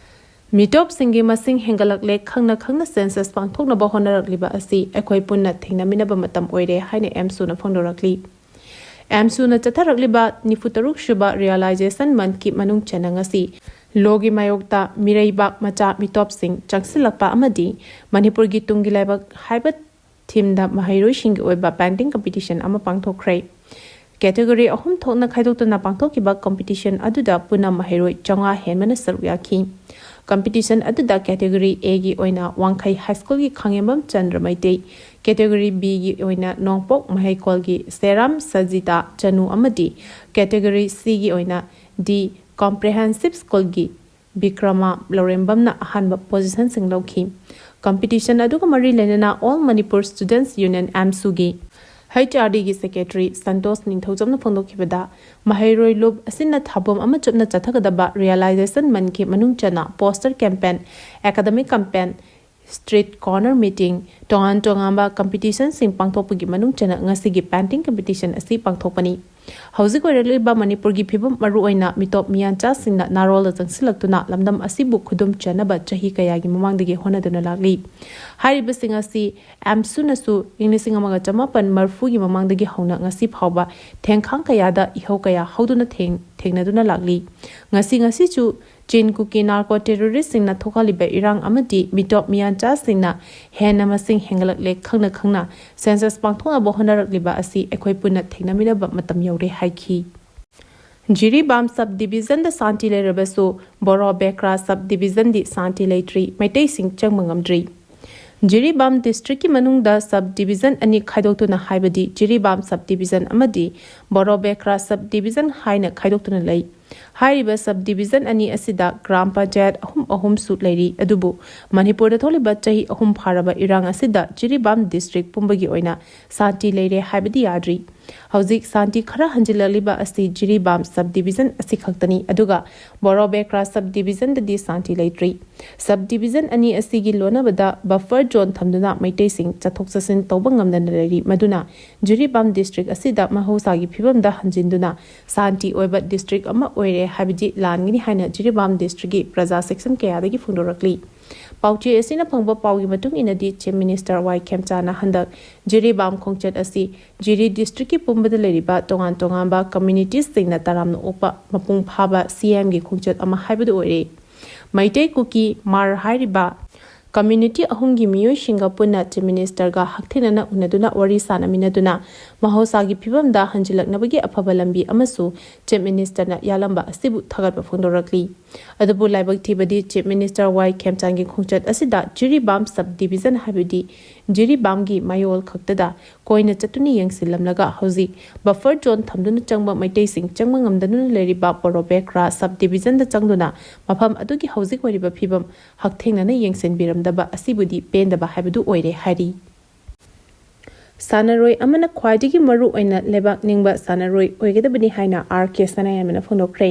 ꯃꯤꯇꯣꯞꯁꯤꯡꯒꯤ ꯃꯁꯤꯡ ꯍꯦꯟꯒꯠꯂꯛꯂꯦ, ꯈꯪꯅ ꯈꯪꯅ ꯁꯦꯟꯁꯁ ꯄꯥꯡꯊꯣꯛꯅꯕ ꯍꯣꯠꯅꯔꯛꯂꯤꯕ ꯑꯁꯤ ꯑꯩꯈꯣꯏ ꯄꯨꯟꯅ ꯊꯦꯡꯅꯃꯤꯟꯅꯕ ꯃꯇꯝ ꯑꯣꯏꯔꯦ ꯍꯥꯏꯅ ꯑꯦꯝꯁꯨꯅ ꯐꯣꯡꯗꯣꯔꯛꯂꯤ꯫ ꯑꯦꯝꯁꯨꯅ ꯆꯠꯊꯔꯛꯂꯤꯕ ꯅꯤꯐꯨꯇꯔꯨꯛ ꯁꯨꯕ ꯔꯤꯌꯦꯂꯥꯏꯖꯦꯁꯟ ꯃꯟꯊꯀꯤ ꯃꯅꯨꯡ ꯆꯟꯅ ꯉꯁꯤ ꯂꯣꯒꯤ ꯃꯥꯌꯣꯛꯇ ꯃꯤꯔꯩꯕꯥꯛ ꯃꯆꯥ ꯃꯤꯇꯣꯞꯁꯤꯡ ꯆꯪꯁꯤꯜꯂꯛꯄ ꯑꯃꯗꯤ ꯃꯅꯤꯄꯨꯔꯒꯤ ꯇꯨꯡꯒꯤ ꯂꯩꯕꯥꯛ ꯍꯥꯏꯕ ꯊꯤꯝꯗ ꯃꯍꯩꯔꯣꯏꯁꯤꯡꯒꯤ ꯑꯣꯏꯕ ꯄꯦꯟꯇꯤꯡ ꯀꯝꯄꯤꯇꯤꯁꯟ ꯑꯃ ꯄꯥꯡꯊꯣꯛꯈ꯭ꯔꯦ꯫ ꯀꯦꯇꯦꯒꯣꯔꯤ ꯑꯍꯨꯝ ꯊꯣꯛꯅ ꯈꯥꯏꯗꯣꯛꯇꯨꯅ ꯄꯥꯡꯊꯣꯛꯈꯤꯕ ꯀꯝꯄꯤꯇꯤꯁꯟ ꯑꯗꯨꯗ ꯄꯨꯟꯅ ꯃꯍꯩꯔꯣꯏ ꯆꯥꯝꯃꯉꯥ ꯍꯦꯟꯕꯅ ꯁꯔꯨꯛ ꯌꯥꯈꯤ꯫ ꯀꯝꯄꯤꯇꯤꯁꯟ ꯑꯗꯨꯗ ꯀꯦꯇꯦꯒꯣꯔꯤ ꯑꯦꯒꯤ ꯑꯣꯏꯅ ꯋꯥꯡꯈꯩ ꯍꯥꯏ ꯁ꯭ꯀꯨꯜꯒꯤ ꯈꯥꯉꯦꯝꯕꯝ ꯆꯟꯗ꯭ꯔ ꯃꯩꯇꯩ, ꯀꯦꯇꯦꯒꯣꯔꯤ ꯕꯤꯒꯤ ꯑꯣꯏꯅ ꯅꯣꯡꯄꯣꯛ ꯃꯍꯩꯀꯣꯜꯒꯤ ꯁꯦꯔꯥꯝ ꯁꯖꯤꯇꯥ ꯆꯅꯨ ꯑꯃꯗꯤ ꯀꯦꯇꯦꯒꯣꯔꯤ ꯁꯤꯒꯤ ꯑꯣꯏꯅ ꯗꯤ ꯀꯝꯄ꯭ꯔꯦꯍꯦꯟꯁꯤꯞ ꯁ꯭ꯀꯨꯜꯒꯤ ꯕꯤꯀ꯭ꯔꯃꯥ ꯂꯧꯔꯦꯝꯕꯝꯅ ꯑꯍꯥꯟꯕ ꯄꯣꯖꯤꯁꯟꯁꯤꯡ ꯂꯧꯈꯤ꯫ ꯀꯝꯄꯤꯇꯤꯁꯟ ꯑꯗꯨꯒ ꯃꯔꯤ ꯂꯩꯅꯅ ꯑꯣꯜ ꯃꯅꯤꯄꯨꯔ ꯁ꯭ꯇꯨꯗꯦꯟꯠꯁ ꯌꯨꯅꯤꯌꯟ ꯑꯦꯝꯁꯨꯒꯤ ꯍꯩꯆ ꯑꯥꯔ ꯗꯤꯒꯤ ꯁꯦꯀ꯭ꯔꯦꯇꯔꯤ ꯁꯟꯇꯣꯁ ꯅꯤꯡꯊꯧꯖꯝꯅ ꯐꯣꯡꯗꯣꯛꯈꯤꯕꯗ, ꯃꯍꯩꯔꯣꯏ ꯂꯨꯞ ꯑꯁꯤꯅ ꯊꯥꯕꯝ ꯑꯃ ꯆꯨꯞꯅ ꯆꯠꯊꯒꯗꯕ ꯔꯤꯌꯦꯂꯥꯏꯖꯦꯁꯟ ꯃꯟꯊꯀꯤ ꯃꯅꯨꯡ ꯆꯟꯅ poster campaign, academic campaign, street corner meeting, ꯇꯣꯉꯥꯟ ꯇꯣꯉꯥꯟꯕ ꯀꯝꯄꯤꯇꯤꯁꯟꯁꯤꯡ ꯄꯥꯡꯊꯣꯛꯄꯒꯤ ꯃꯅꯨꯡ ꯆꯟꯅ ꯉꯁꯤꯒꯤ ꯄꯦꯟꯇꯤꯡ ꯀꯝꯄꯤꯇꯤꯁꯟ ꯑꯁꯤ ꯄꯥꯡꯊꯣꯛꯄꯅꯤ꯫ ꯍꯧꯖꯤꯛ ꯑꯣꯏꯔꯛꯂꯤꯕ ꯃꯅꯤꯄꯨꯔꯒꯤ ꯐꯤꯕꯝ, ꯃꯔꯨꯑꯣꯏꯅ ꯃꯤꯇꯣꯞ ꯃꯤꯌꯥꯟꯆꯥꯁꯤꯡꯅ ꯅꯥꯔꯣꯜꯗ ꯆꯪꯁꯤꯜꯂꯛꯇꯨꯅ ꯂꯝꯗꯝ ꯑꯁꯤꯕꯨ ꯈꯨꯗꯨꯝ ꯆꯟꯅꯕ ꯆꯍꯤ ꯀꯌꯥꯒꯤ ꯃꯃꯥꯡꯗꯒꯤ ꯍꯣꯠꯅꯗꯨꯅ ꯂꯥꯛꯂꯤ꯫ ꯍꯥꯏꯔꯤꯕꯁꯤꯡ ꯑꯁꯤ ꯑꯦꯝꯁꯨꯅꯁꯨ ꯏꯪ ꯂꯤꯁꯤꯡ ꯑꯃꯒ ꯆꯃꯥꯄꯟ ꯃꯔꯤꯐꯨꯒꯤ ꯃꯃꯥꯡꯗꯒꯤ ꯍꯧꯅ ꯉꯁꯤ ꯐꯥꯎꯕ ꯊꯦꯡꯈꯥꯡ ꯀꯌꯥꯗ ꯏꯍꯧ ꯀꯌꯥ ꯍꯧꯗꯨꯅ ꯊꯦꯡ-, ꯊꯦꯡꯅꯗꯨꯅ ꯂꯥꯛꯂꯤ꯫ ꯉꯁꯤ, ꯉꯁꯤꯁꯨ ꯆꯤꯟ ꯀꯨꯀꯤ ꯅꯥꯔꯀꯣ ꯇꯦꯔꯣꯔꯤꯁꯁꯤꯡꯅ ꯊꯣꯛꯍꯜꯂꯤꯕ ꯏꯔꯥꯡ ꯑꯃꯗꯤ ꯃꯤꯇꯣꯞ ꯃꯤꯌꯥꯟꯆꯥꯁꯤꯡꯅ ꯍꯦꯟꯅ ꯃꯁꯤꯡ ꯍꯦꯟꯒꯠꯂꯛꯂꯦ ꯈꯪꯅ ꯈꯪꯅ ꯁꯦꯟꯁꯁ ꯄꯥꯡꯊꯣꯛꯅꯕ ꯍꯣꯠꯅꯔꯛꯂꯤꯕ ꯑꯁꯤ ꯑꯩꯈꯣꯏ ꯄꯨꯟꯅ ꯊꯦꯡꯅꯃꯤꯟꯅꯕ ꯃꯇꯝ ꯌꯧꯔꯦ ꯍꯥꯏꯈꯤ꯫ ꯖꯤꯔꯤꯕꯥꯝ ꯁꯕ ꯗꯤꯕꯤꯖꯟꯗ ꯁꯥꯟꯇꯤ ꯂꯩꯔꯕꯁꯨ ꯕꯣꯔꯣ ꯕꯦꯀ꯭ꯔꯥ ꯁꯕ ꯗꯤꯕꯤꯖꯟꯗꯤ ꯁꯥꯟꯇꯤ ꯂꯩꯇ꯭ꯔꯤ, ꯃꯩꯇꯩꯁꯤꯡ ꯆꯪꯕ ꯉꯝꯗ꯭ꯔꯤ꯫ ꯖꯤꯔꯤꯕꯥꯝ ꯗꯤꯁꯇ꯭ꯔꯤꯛꯀꯤ ꯃꯅꯨꯡꯗ ꯁꯕ ꯗꯤꯕꯤꯖꯟ ꯑꯅꯤ ꯈꯥꯏꯗꯣꯛꯇꯨꯅ, ꯍꯥꯏꯕꯗꯤ ꯖꯤꯔꯤꯕꯥꯝ ꯁꯕ ꯗꯤꯕꯤꯖꯟ ꯑꯃꯗꯤ ꯕꯣꯔꯣ ꯕꯦꯀ꯭ꯔꯥ ꯁꯕ ꯗꯤꯕꯤꯖꯟ ꯍꯥꯏꯅ ꯈꯥꯏꯗꯣꯛꯇꯨꯅ ꯂꯩ꯫ ꯍꯥꯏꯔꯤꯕ ꯁꯕ ꯗꯤꯕꯤꯖꯟ ꯑꯅꯤ ꯑꯁꯤꯗ ꯒ꯭ꯔꯥꯝ ꯄꯟꯆꯥꯌꯠ ꯑꯍꯨꯝ ꯑꯍꯨꯝꯁꯨ ꯂꯩꯔꯤ, ꯑꯗꯨꯕꯨ ꯃꯅꯤꯄꯨꯔꯗ ꯊꯣꯛꯂꯤꯕ ꯆꯍꯤ ꯑꯍꯨꯝ ꯐꯥꯔꯕ ꯏꯔꯥꯡ ꯑꯁꯤꯗ ꯖꯤꯔꯤꯕꯥꯝ ꯗꯤꯁꯇ꯭ꯔꯤꯛ ꯄꯨꯝꯕꯒꯤ ꯑꯣꯏꯅ ꯁꯥꯟꯇꯤ ꯂꯩꯔꯦ ꯍꯥꯏꯕꯗꯤ ꯌꯥꯗ꯭ꯔꯤ꯫ ꯍꯧꯖꯤꯛ ꯁꯥꯟꯇꯤ ꯈꯔ ꯍꯟꯖꯤꯜꯂꯛꯂꯤꯕ ꯑꯁꯤ ꯖꯤꯔꯤꯕꯥꯝ ꯁꯕ ꯗꯤꯕꯤꯖꯟ ꯑꯁꯤꯈꯛꯇꯅꯤ, ꯑꯗꯨꯒ ꯕꯣꯔꯣ ꯕꯦꯀ꯭ꯔꯥ ꯁꯕ ꯗꯤꯕꯤꯖꯟꯗꯗꯤ ꯁꯥꯟꯇꯤ ꯂꯩꯇ꯭ꯔꯤ꯫ ꯁꯕ ꯗꯤꯕꯤꯖꯟ ꯑꯅꯤ ꯑꯁꯤꯒꯤ ꯂꯣꯟꯅꯕꯗ ꯕꯐꯔ ꯖꯣꯟ ꯊꯝꯗꯨꯅ ꯃꯩꯇꯩꯁꯤꯡ ꯆꯠꯊꯣꯛ ꯆꯠꯁꯤꯟ ꯇꯧꯕ ꯉꯝꯗꯅ ꯂꯩꯔꯤ, ꯃꯗꯨꯅ ꯖꯤꯔꯤꯕꯥꯝ ꯗꯤꯁꯇ꯭ꯔꯤꯛ ꯑꯁꯤꯗ ꯃꯍꯧꯁꯥꯒꯤ ꯐꯤꯕꯝꯗ ꯍꯟꯖꯤꯟꯗꯨꯅ ꯁꯥꯟꯇꯤ ꯑꯣꯏꯕ ꯗꯤꯁꯇ꯭ꯔꯤꯛ ꯑꯃ ꯑꯣꯏꯔꯦ ꯍꯥꯏꯕꯗꯤ ꯂꯥꯟꯒꯅꯤ ꯍꯥꯏꯅ ꯖꯤꯔꯤꯕꯥꯝ ꯗꯤꯁꯇ꯭ꯔꯤꯛꯀꯤ ꯄ꯭ꯔꯖꯥ ꯁꯦꯛꯁꯟ ꯀꯌꯥꯗꯒꯤ ꯐꯣꯡꯗꯣꯔꯛꯂꯤ꯫ ꯄꯥꯎꯆꯦ ꯑꯁꯤꯅ ꯐꯪꯕ ꯄꯥꯎꯒꯤ ꯃꯇꯨꯡ ꯏꯟꯅꯗꯤ, ꯆꯤꯐ ꯃꯤꯅꯤꯁꯇꯔ ꯋꯥꯏ ꯈꯦꯝꯆꯥꯅ ꯍꯟꯗꯛ ꯖꯤꯔꯤꯕꯥꯝ ꯈꯣꯡꯆꯠ ꯑꯁꯤ ꯖꯤꯔꯤ ꯗꯤꯁꯇ꯭ꯔꯤꯛꯀꯤ ꯄꯨꯝꯕꯗ ꯂꯩꯔꯤꯕ ꯇꯣꯉꯥꯟ ꯇꯣꯉꯥꯟꯕ ꯀꯝꯃ꯭ꯌꯨꯅꯤꯇꯤꯁꯁꯤꯡꯅ ꯇꯔꯥꯝꯅ ꯑꯣꯛꯄ ꯃꯄꯨꯡ ꯐꯥꯕ ꯁꯤ ꯑꯦꯝꯒꯤ ꯈꯣꯡꯆꯠ ꯑꯃ ꯍꯥꯏꯕꯗꯨ ꯑꯣꯏꯔꯦ꯫ ꯃꯩꯇꯩ, ꯀꯨꯀꯤ, ꯃꯥꯔ ꯍꯥꯏꯔꯤꯕ ꯀꯝꯃ꯭ꯌꯨꯅꯤꯇꯤ ꯑꯍꯨꯝꯒꯤ ꯃꯤꯑꯣꯏꯁꯤꯡꯒ ꯄꯨꯟꯅ ꯆꯤꯐ ꯃꯤꯅꯤꯁꯇꯔꯒ ꯍꯛꯊꯦꯡꯅꯅ ꯎꯅꯗꯨꯅ ꯋꯥꯔꯤ ꯁꯥꯟꯅꯃꯤꯟꯅꯗꯨꯅ ꯃꯍꯧꯁꯥꯒꯤ ꯐꯤꯕꯝꯗ ꯍꯟꯖꯤꯜꯂꯛꯅꯕꯒꯤ ꯑꯐꯕ ꯂꯝꯕꯤ ꯑꯃꯁꯨ ꯆꯤꯐ ꯃꯤꯅꯤꯁꯇꯔꯅ ꯌꯥꯠꯂꯝꯕ ꯑꯁꯤꯕꯨ ꯊꯥꯒꯠꯄ ꯐꯣꯡꯗꯣꯔꯛꯂꯤ꯫ ꯑꯗꯨꯕꯨ ꯂꯥꯏꯕꯛ ꯊꯤꯕꯗꯤ, ꯆꯤꯐ ꯃꯤꯅꯤꯁꯇꯔ ꯋꯥꯏ ꯈꯦꯝꯆꯥꯟꯒꯤ ꯈꯣꯡꯆꯠ ꯑꯁꯤꯗ ꯖꯤꯔꯤꯕꯥꯝ ꯁꯕ ꯗꯤꯕꯤꯖꯟ, ꯍꯥꯏꯕꯗꯤ ꯖꯤꯔꯤꯕꯥꯝꯒꯤ ꯃꯌꯣꯜ ꯈꯛꯇꯗ ꯀꯣꯏꯅ ꯆꯠꯇꯨꯅ ꯌꯦꯡꯁꯤꯜꯂꯝꯂꯒ ꯍꯧꯖꯤꯛ ꯕꯐꯔ ꯖꯣꯟ ꯊꯝꯗꯨꯅ ꯆꯪꯕ ꯃꯩꯇꯩꯁꯤꯡ ꯆꯪꯕ ꯉꯝꯗꯗꯨꯅ ꯂꯩꯔꯤꯕ ꯕꯣꯔꯣ ꯕꯦꯀ꯭ꯔꯥ ꯁꯕ ꯗꯤꯕꯤꯖꯟꯗ ꯆꯪꯗꯨꯅ ꯃꯐꯝ ꯑꯗꯨꯒꯤ ꯍꯧꯖꯤꯛ ꯑꯣꯏꯔꯤꯕ ꯐꯤꯕꯝ ꯍꯛꯊꯦꯡꯅꯅ ꯌꯦꯡꯁꯤꯟꯕꯤꯔꯝꯗꯕ ꯑꯁꯤꯕꯨꯗꯤ ꯄꯦꯟꯗꯕ ꯍꯥꯏꯕꯗꯨ ꯑꯣꯏꯔꯦ ꯍꯥꯏꯔꯤ꯫ ꯁꯥꯟꯅꯔꯣꯏ ꯑꯃꯅ ꯈ꯭ꯋꯥꯏꯗꯒꯤ ꯃꯔꯨ ꯑꯣꯏꯅ ꯂꯩꯕꯥꯛ ꯅꯤꯡꯕ ꯁꯥꯟꯅꯔꯣꯏ ꯑꯣꯏꯒꯗꯕꯅꯤ ꯍꯥꯏꯅ ꯑꯥꯔ ꯀꯦ ꯁꯅꯥꯌꯥꯏꯃꯅ ꯐꯣꯡꯗꯣꯛꯈ꯭ꯔꯦ꯫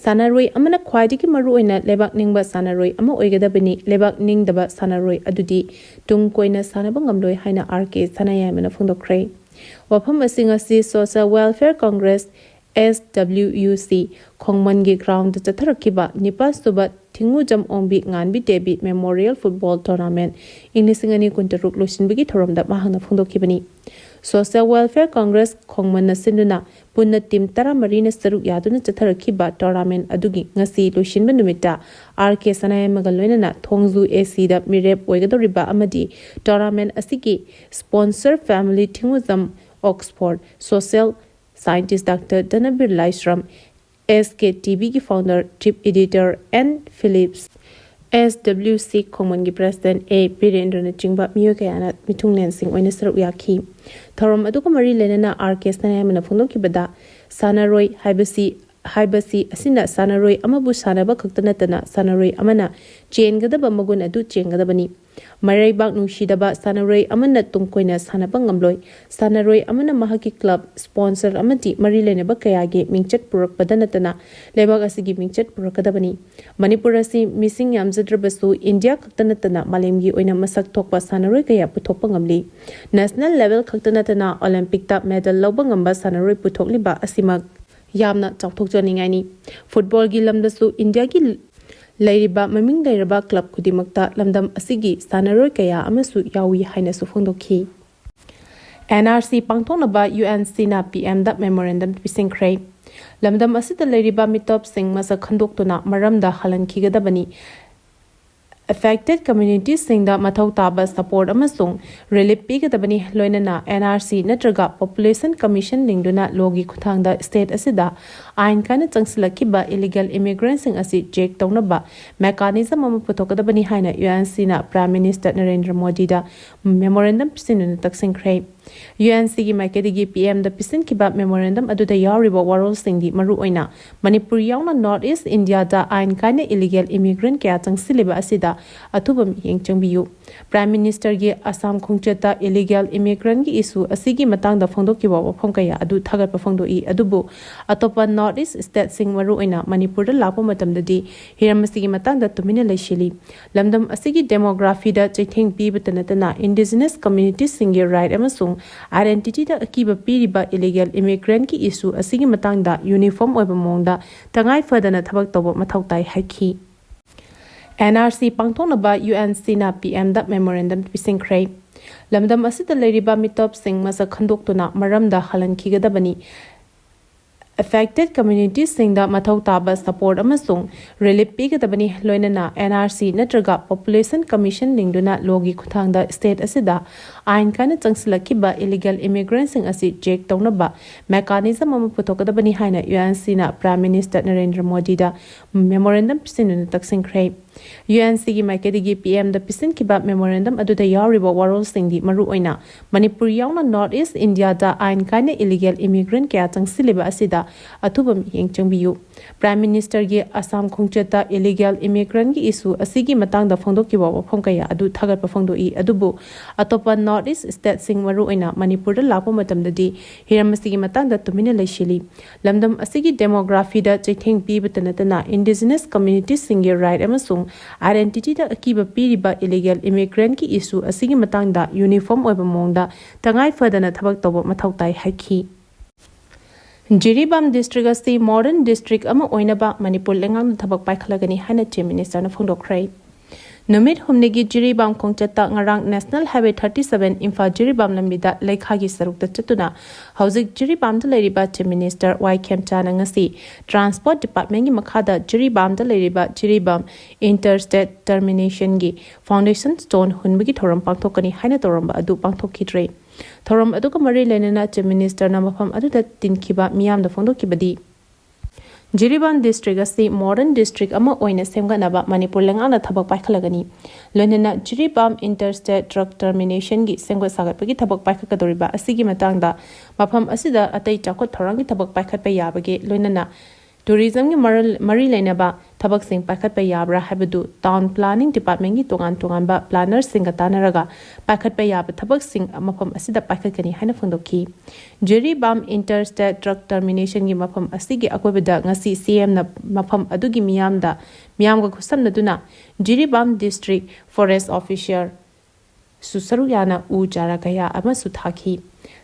ꯁꯥꯟꯅꯔꯣꯏ ꯑꯃꯅ ꯈ꯭ꯋꯥꯏꯗꯒꯤ ꯃꯔꯨ ꯑꯣꯏꯅ ꯂꯩꯕꯥꯛ ꯅꯤꯡꯕ ꯁꯥꯟꯅꯔꯣꯏ ꯑꯃ ꯑꯣꯏꯒꯗꯕꯅꯤ, ꯂꯩꯕꯥꯛ ꯅꯤꯡꯗꯕ ꯁꯥꯟꯅꯔꯣꯏ ꯑꯗꯨꯗꯤ ꯇꯨꯡ ꯀꯣꯏꯅ ꯁꯥꯟꯅꯕ ꯉꯝꯂꯣꯏ ꯍꯥꯏꯅ ꯑꯥꯔ ꯀꯦ ꯁꯅꯥꯌꯥꯏꯃꯅ ꯐꯣꯡꯗꯣꯛꯈ꯭ꯔꯦ꯫ ꯋꯥꯐꯝ ꯑꯁꯤ ꯉꯁꯤ Social Welfare Congress, S W U C, ꯈꯣꯡꯃꯟꯒꯤ ꯒ꯭ꯔꯥꯎꯟꯗ ꯆꯠꯊꯔꯛꯈꯤꯕ ꯅꯤꯄꯥꯜ ꯁꯨꯕ Thingujam Ongbi Nganbi Devi memorial football tournament ꯏꯪ ꯂꯤꯁꯤꯡ ꯑꯅꯤ ꯀꯨꯟꯇꯔꯨꯛ ꯂꯣꯏꯁꯤꯟꯕꯒꯤ ꯊꯧꯔꯝꯗ ꯃꯍꯥꯛꯅ ꯐꯣꯡꯗꯣꯛꯈꯤꯕꯅꯤ꯫ Social Welfare Congress ꯈꯣꯡꯃꯟꯅ ꯁꯤꯟꯗꯨꯅ ꯄꯨꯟꯅ ꯇꯤꯝ ꯇꯔꯥꯃꯔꯤꯅ ꯁꯔꯨꯛ ꯌꯥꯗꯨꯅ ꯆꯠꯊꯔꯛꯈꯤꯕ ꯇꯣꯔꯅꯥꯃꯦꯟꯠ ꯑꯗꯨꯒꯤ ꯉꯁꯤ ꯂꯣꯏꯁꯤꯟꯕ ꯅꯨꯃꯤꯠꯇ ꯑꯥꯔ ꯀꯦ ꯁꯅꯥꯌꯥꯏꯃꯒ ꯂꯣꯏꯅꯅ ꯊꯣꯡꯖꯨ ꯑꯦ ꯁꯤꯗ ꯃꯤꯔꯦꯞ ꯑꯣꯏꯒꯗꯧꯔꯤꯕ ꯑꯃꯗꯤ ꯇꯣꯔꯅꯥꯃꯦꯟꯠ ꯑꯁꯤꯒꯤ sponsor family ꯊꯤꯡꯉꯨꯖꯝ Oxford, social scientist Doctor ꯙꯅꯕꯤꯔ Laishram, S K T Vꯒꯤ founder, chief editor N Phillips, S W C ꯈꯣꯡꯃꯟꯒꯤ president A ꯕꯤꯔꯦꯟꯗ꯭ꯔꯅꯆꯤꯡꯕ ꯃꯤꯑꯣꯏ ꯀꯌꯥꯅ ꯃꯤꯊꯨꯡꯂꯦꯟꯁꯤꯡ ꯑꯣꯏꯅ ꯁꯔꯨꯛ ꯌꯥꯈꯤ꯫ ꯊꯧꯔꯝ ꯑꯗꯨꯒ ꯃꯔꯤ ꯂꯩꯅꯅ ꯑꯥꯔ ꯀꯦ ꯁꯅꯥꯌꯥꯏꯃꯅ ꯐꯣꯡꯗꯣꯛꯈꯤꯕꯗ, ꯁꯥꯟꯅꯔꯣꯏ ꯍꯥꯏꯕꯁꯤ, ꯍꯥꯏꯕꯁꯤ ꯑꯁꯤꯅ ꯁꯥꯟꯅꯔꯣꯏ ꯑꯃꯕꯨ ꯁꯥꯟꯅꯕ ꯈꯛꯇ ꯅꯠꯇꯅ ꯁꯥꯟꯅꯔꯣꯏ ꯑꯃꯅ ꯆꯦꯟꯒꯗꯕ ꯃꯒꯨꯟ ꯑꯗꯨ ꯆꯦꯟꯒꯗꯕꯅꯤ꯫ ꯃꯔꯩꯕꯥꯛ ꯅꯨꯡꯁꯤꯗꯕ ꯁꯥꯟꯅꯔꯣꯏ ꯑꯃꯅ ꯇꯨꯡ ꯀꯣꯏꯅ ꯁꯥꯟꯅꯕ ꯉꯝꯂꯣꯏ꯫ ꯁꯥꯟꯅꯔꯣꯏ ꯑꯃꯅ ꯃꯍꯥꯛꯀꯤ club, sponsor ꯑꯃꯗꯤ ꯃꯔꯤ ꯂꯩꯅꯕ ꯀꯌꯥꯒꯤ ꯃꯤꯡꯆꯠ ꯄꯨꯔꯛꯄꯗ ꯅꯠꯇꯅ ꯂꯩꯕꯥꯛ ꯑꯁꯤꯒꯤ ꯃꯤꯡꯆꯠ ꯄꯨꯔꯛꯀꯗꯕꯅꯤ꯫ ꯃꯅꯤꯄꯨꯔ ꯑꯁꯤ ꯃꯤꯁꯤꯡ ꯌꯥꯝꯖꯗ꯭ꯔꯕꯁꯨ ꯏꯟꯗꯤꯌꯥ ꯈꯛꯇ ꯅꯠꯇꯅ ꯃꯥꯂꯦꯝꯒꯤ ꯑꯣꯏꯅ ꯃꯁꯛ ꯊꯣꯛꯄ ꯁꯥꯟꯅꯔꯣꯏ ꯀꯌꯥ ꯄꯨꯊꯣꯛꯄ ꯉꯝꯂꯤ꯫ National level ꯈꯛꯇ ꯅꯠꯇꯅ Olympicꯇ medal ꯂꯧꯕ ꯉꯝꯕ ꯁꯥꯟꯅꯔꯣꯏ ꯄꯨꯊꯣꯛꯂꯤꯕ ꯑꯁꯤꯃꯛ ꯌꯥꯝꯅ ꯆꯥꯎꯊꯣꯛꯆꯅꯤꯡꯉꯥꯏꯅꯤ꯫ Footballꯒꯤ ꯂꯝꯗꯁꯨ ꯏꯟꯗꯤꯌꯥꯒꯤ ꯂꯩꯔꯤꯕ ꯃꯃꯤꯡ ꯂꯩꯔꯕ club ꯈꯨꯗꯤꯡꯃꯛꯇ ꯂꯝꯗꯝ ꯑꯁꯤꯒꯤ ꯁꯥꯟꯅꯔꯣꯏ ꯀꯌꯥ ꯑꯃꯁꯨ ꯌꯥꯎꯏ ꯍꯥꯏꯅꯁꯨ ꯐꯣꯡꯗꯣꯛꯈꯤ꯫ N R C ꯄꯥꯡꯊꯣꯛꯅꯕ U N Cꯅ P Mꯗ memorandum ꯄꯤꯁꯤꯟꯈ꯭ꯔꯦ꯫ ꯂꯝꯗꯝ ꯑꯁꯤꯗ ꯂꯩꯔꯤꯕ ꯃꯤꯇꯣꯞꯁꯤꯡ ꯃꯁꯛ ꯈꯟꯗꯣꯛꯇꯨꯅ ꯃꯔꯝꯗ ꯍꯜꯍꯟꯈꯤꯒꯗꯕꯅꯤ꯫ Affected communitiesꯁꯤꯡꯗ ꯃꯊꯧ ꯇꯥꯕ support ꯑꯃꯁꯨꯡ relief ꯄꯤꯒꯗꯕꯅꯤ, ꯂꯣꯏꯅꯅ N R C ꯅꯠꯇ꯭ꯔꯒ Population Commission ꯂꯤꯡꯗꯨꯅ lawꯒꯤ ꯈꯨꯠꯊꯥꯡꯗ state ꯑꯁꯤꯗ ꯑꯥꯏꯟ ꯀꯥꯏꯅ ꯆꯪꯁꯤꯜꯂꯛꯈꯤꯕ illegal immigrantꯁꯤꯡ ꯑꯁꯤ check ꯇꯧꯅꯕ mechanism ꯑꯃ ꯄꯨꯊꯣꯛꯀꯗꯕꯅꯤ ꯍꯥꯏꯅ U N Cꯅ Prime Minister Narendra ꯃꯣꯗꯤꯗ memorandum ꯄꯤꯁꯤꯟꯗꯨꯅ ꯇꯛꯁꯤꯟꯈ꯭ꯔꯦ꯫ U N Cꯒꯤ ꯃꯥꯏꯀꯩꯗꯒꯤ P Mꯗ ꯄꯤꯁꯤꯟꯈꯤꯕ memorandum ꯑꯗꯨꯗ ꯌꯥꯎꯔꯤꯕ ꯋꯥꯔꯣꯜꯁꯤꯡꯗꯤ ꯃꯔꯨꯑꯣꯏꯅ ꯃꯅꯤꯄꯨꯔ ꯌꯥꯎꯅ North East Indiaꯗ ꯑꯥꯏꯟ ꯀꯥꯏꯅ illegal immigrant ꯀꯌꯥ ꯆꯪꯁꯤꯜꯂꯤꯕ ꯑꯁꯤꯗ ꯑꯊꯨꯕ ꯃꯤꯠꯌꯦꯡ ꯆꯪꯕꯤꯌꯨ꯫ Prime Ministerꯒꯤ ꯑꯁꯥꯝ ꯈꯣꯡꯆꯠꯇ illegal immigrantꯀꯤ issue ꯑꯁꯤꯒꯤ ꯃꯇꯥꯡꯗ ꯐꯣꯡꯗꯣꯛꯈꯤꯕ ꯋꯥꯐꯝ ꯀꯌꯥ ꯑꯗꯨ ꯊꯥꯒꯠꯄ ꯐꯣꯡꯗꯣꯛꯏ, ꯑꯗꯨꯕꯨ ꯑꯇꯣꯞꯄ North East stateꯁꯤꯡ, ꯃꯔꯨꯑꯣꯏꯅ ꯃꯅꯤꯄꯨꯔꯗ ꯂꯥꯛꯄ ꯃꯇꯝꯗꯗꯤ ꯍꯤꯔꯝ ꯑꯁꯤꯒꯤ ꯃꯇꯥꯡꯗ ꯇꯨꯃꯤꯟꯅ ꯂꯩꯁꯤꯜꯂꯤ꯫ ꯂꯝꯗꯝ ꯑꯁꯤꯒꯤ demographyꯗ ꯆꯩꯊꯦꯡ ꯄꯤꯕꯇ ꯅꯠꯇꯅ Indigenous communityꯁꯤꯡꯒꯤ right ꯑꯃꯁꯨꯡ identityꯗ ꯑꯀꯤꯕ ꯄꯤꯔꯤꯕ illegal immigrantꯀꯤ issue ꯑꯁꯤꯒꯤ ꯃꯇꯥꯡꯗ uniform ꯑꯣꯏꯕ ꯃꯑꯣꯡꯗ ꯇꯉꯥꯏ ꯐꯗꯅ ꯊꯕꯛ ꯇꯧꯕ ꯃꯊꯧ ꯇꯥꯏ ꯍꯥꯏꯈꯤ꯫ NRC ꯄꯥꯡꯊꯣꯛꯅꯕ UNCꯅ PMꯗ memorandum ꯄꯤꯁꯤꯟꯈ꯭ꯔꯦ꯫ ꯂꯝꯗꯝ ꯑꯁꯤꯗ ꯂꯩꯔꯤꯕ ꯃꯤꯇꯣꯞꯁꯤꯡ ꯃꯁꯛ ꯈꯪꯗꯣꯛꯇꯨꯅ ꯃꯔꯝꯗ ꯍꯜꯍꯟꯈꯤꯒꯗꯕꯅꯤ꯫ Affected communityꯁꯤꯡꯗ ꯃꯊꯧ ꯇꯥꯕ support ꯑꯃꯁꯨꯡ relief ꯄꯤꯒꯗꯕꯅꯤ, ꯂꯣꯏꯅꯅ NRC ꯅꯠꯇ꯭ꯔꯒ Population Commission ꯂꯤꯡꯗꯨꯅ lawꯒꯤ ꯈꯨꯠꯊꯥꯡꯗ state ꯑꯁꯤꯗ ꯑꯥꯏꯟ ꯀꯥꯏꯅ ꯆꯪꯁꯤꯜꯂꯛꯈꯤꯕ illegal immigrantꯁꯤꯡ ꯑꯁꯤ check ꯇꯧꯅꯕ mechanism ꯑꯃ ꯄꯨꯊꯣꯛꯀꯗꯕꯅꯤ ꯍꯥꯏꯅ UNCꯅ Prime Minister ꯅꯔꯦꯟꯗ꯭ꯔ ꯃꯣꯗꯤꯗ memorandum ꯄꯤꯁꯤꯟꯗꯨꯅ ꯇꯛꯁꯤꯟꯈ꯭ꯔꯦ꯫ UNCꯒꯤ ꯃꯥꯏꯀꯩꯗꯒꯤ PMꯗ ꯄꯤꯁꯤꯟꯈꯤꯕ memorandum ꯑꯗꯨꯗ ꯌꯥꯎꯔꯤꯕ ꯋꯥꯔꯣꯜꯁꯤꯡꯗꯤ ꯃꯔꯨꯑꯣꯏꯅ ꯃꯅꯤꯄꯨꯔ ꯌꯥꯎꯅ North East Indiaꯗ ꯑꯥꯏꯟ ꯀꯥꯏꯅ illegal immigrant ꯀꯌꯥ ꯆꯪꯁꯤꯜꯂꯤꯕ ꯑꯁꯤꯗ ꯑꯊꯨꯕ ꯃꯤꯠꯌꯦꯡ ꯆꯪꯕꯤꯌꯨ꯫ Prime Ministerꯒꯤ ꯑꯁꯥꯝ ꯈꯣꯡꯆꯠꯇ illegal immigrantꯀꯤ issue ꯑꯁꯤꯒꯤ ꯃꯇꯥꯡꯗ ꯐꯣꯡꯗꯣꯛꯈꯤꯕ ꯋꯥꯐꯝ ꯀꯌꯥ ꯑꯗꯨ ꯊꯥꯒꯠꯄ ꯐꯣꯡꯗꯣꯛꯏ, ꯑꯗꯨꯕꯨ ꯑꯇꯣꯞꯄ North East stateꯁꯤꯡ, ꯃꯔꯨꯑꯣꯏꯅ ꯃꯅꯤꯄꯨꯔꯗ ꯂꯥꯛꯄ ꯃꯇꯝꯗꯗꯤ ꯍꯤꯔꯝ ꯑꯁꯤꯒꯤ ꯃꯇꯥꯡꯗ ꯇꯨꯃꯤꯟꯅ ꯂꯩꯁꯤꯜꯂꯤ꯫ ꯂꯝꯗꯝ ꯑꯁꯤꯒꯤ demographyꯗ ꯆꯩꯊꯦꯡ ꯄꯤꯕꯇ ꯅꯠꯇꯅ Indigenous communityꯁꯤꯡꯒꯤ right ꯑꯃꯁꯨꯡ identityꯗ ꯑꯀꯤꯕ ꯄꯤꯔꯤꯕ illegal immigrantꯀꯤ issue ꯑꯁꯤꯒꯤ ꯃꯇꯥꯡꯗ uniform ꯑꯣꯏꯕ ꯃꯑꯣꯡꯗ ꯇꯉꯥꯏ ꯐꯗꯅ ꯊꯕꯛ ꯇꯧꯕ ꯃꯊꯧ ꯇꯥꯏ ꯍꯥꯏꯈꯤ꯫ ꯖꯤꯔꯤꯕꯥꯝ district ꯑꯁꯤ modern district ꯑꯃ ꯑꯣꯏꯅꯕ ꯃꯅꯤꯄꯨꯔ ꯂꯩꯉꯥꯛꯅ ꯊꯕꯛ ꯄꯥꯏꯈꯠꯂꯒꯅꯤ ꯍꯥꯏꯅ Chief Ministerꯅ ꯐꯣꯡꯗꯣꯛꯈ꯭ꯔꯦ꯫ ꯅꯨꯃꯤꯠ ꯍꯨꯝꯅꯤꯒꯤ ꯖꯤꯔꯤꯕꯥꯝ ꯈꯣꯡꯆꯠꯇ ꯉꯔꯥꯡ National Highway thirty seven Imphal Jiribam ꯂꯝꯕꯤꯗ ꯂꯩꯈꯥꯒꯤ ꯁꯔꯨꯛꯇ ꯆꯠꯇꯨꯅ ꯍꯧꯖꯤꯛ ꯖꯤꯔꯤꯕꯥꯝꯗ ꯂꯩꯔꯤꯕ Chief Minister ꯋꯥꯏ ꯈꯦꯝꯆꯥꯅ ꯉꯁꯤ Transport Departmentꯀꯤ ꯃꯈꯥꯗ ꯖꯤꯔꯤꯕꯥꯝꯗ ꯂꯩꯔꯤꯕ ꯖꯤꯔꯤꯕꯥꯝ Interstate Terminationꯒꯤ foundation stone ꯍꯨꯟꯕꯒꯤ ꯊꯧꯔꯝ ꯄꯥꯡꯊꯣꯛꯀꯅꯤ ꯍꯥꯏꯅ ꯇꯧꯔꯝꯕ ꯑꯗꯨ ꯄꯥꯡꯊꯣꯛꯈꯤꯗ꯭ꯔꯦ꯫ ꯊꯧꯔꯝ ꯑꯗꯨꯒ ꯃꯔꯤ ꯂꯩꯅꯅ Chief Ministerꯅ ꯃꯐꯝ ꯑꯗꯨꯗ ꯇꯤꯟꯈꯤꯕ ꯃꯤꯌꯥꯝꯗ ꯐꯣꯡꯗꯣꯛꯈꯤꯕꯗꯤ, ꯖꯤꯔꯤꯕꯥꯝ district ꯑꯁꯤ modern district ꯑꯃ ꯑꯣꯏꯅ ꯁꯦꯝꯒꯠꯅꯕ ꯃꯅꯤꯄꯨꯔ ꯂꯩꯉꯥꯛꯅ ꯊꯕꯛ ꯄꯥꯏꯈꯠꯂꯒꯅꯤ꯫ ꯂꯣꯏꯅꯅ ꯖꯤꯔꯤꯕꯥꯝ Interstate Truck Terminationꯒꯤ ꯁꯦꯝꯒꯠ ꯁꯥꯒꯠꯄꯒꯤ ꯊꯕꯛ ꯄꯥꯏꯈꯠꯀꯗꯧꯔꯤꯕ ꯑꯁꯤꯒꯤ ꯃꯇꯥꯡꯗ ꯃꯐꯝ ꯑꯁꯤꯗ ꯑꯇꯩ ꯆꯥꯎꯈꯠ ꯊꯧꯔꯥꯡꯒꯤ ꯊꯕꯛ ꯄꯥꯏꯈꯠꯄ ꯌꯥꯕꯒꯦ, ꯂꯣꯏꯅꯅ tourismꯒꯤ ꯃꯔꯜ-, ꯃꯔꯤ ꯂꯩꯅꯕ ꯊꯕꯛꯁꯤꯡ ꯄꯥꯏꯈꯠꯄ ꯌꯥꯕ꯭ꯔꯥ ꯍꯥꯏꯕꯗꯨ ꯇꯥꯎꯟ ꯄ꯭ꯂꯥꯅꯤꯡ ꯗꯤꯄꯥꯔꯠꯃꯦꯟꯒꯤ ꯇꯣꯉꯥꯟ ꯇꯣꯉꯥꯟꯕ ꯄ꯭ꯂꯥꯅꯔꯁꯤꯡꯒ ꯇꯥꯟꯅꯔꯒ ꯄꯥꯏꯈꯠꯄ ꯌꯥꯕ ꯊꯕꯛꯁꯤꯡ ꯃꯐꯝ ꯑꯁꯤꯗ ꯄꯥꯏꯈꯠꯀꯅꯤ ꯍꯥꯏꯅ ꯐꯣꯡꯗꯣꯛꯈꯤ꯫ ꯖꯤꯔꯤꯕꯥꯝ ꯏꯟꯇꯔ ꯁ꯭ꯇꯦꯠ ꯗ꯭ꯔꯒ ꯇꯔꯃꯤꯅꯦꯁꯟꯒꯤ ꯃꯐꯝ ꯑꯁꯤꯒꯤ ꯑꯀꯣꯏꯕꯗ ꯉꯁꯤ ꯁꯤꯑꯦꯝꯅ ꯃꯐꯝ ꯑꯗꯨꯒꯤ ꯃꯤꯌꯥꯝꯗ, ꯃꯤꯌꯥꯝꯒ ꯈꯨꯠꯁꯝꯅꯗꯨꯅ ꯖꯤꯔꯤꯕꯥꯝ ꯗꯤꯁꯇ꯭ꯔꯤꯛ ꯐꯣꯔꯦꯁ ꯑꯣꯐꯤꯁꯔ ꯁꯨ ꯁꯔꯨꯛ ꯌꯥꯅ ꯎ ꯆꯥꯔꯥ ꯀꯌꯥ ꯑꯃꯁꯨ ꯊꯥꯈꯤ꯫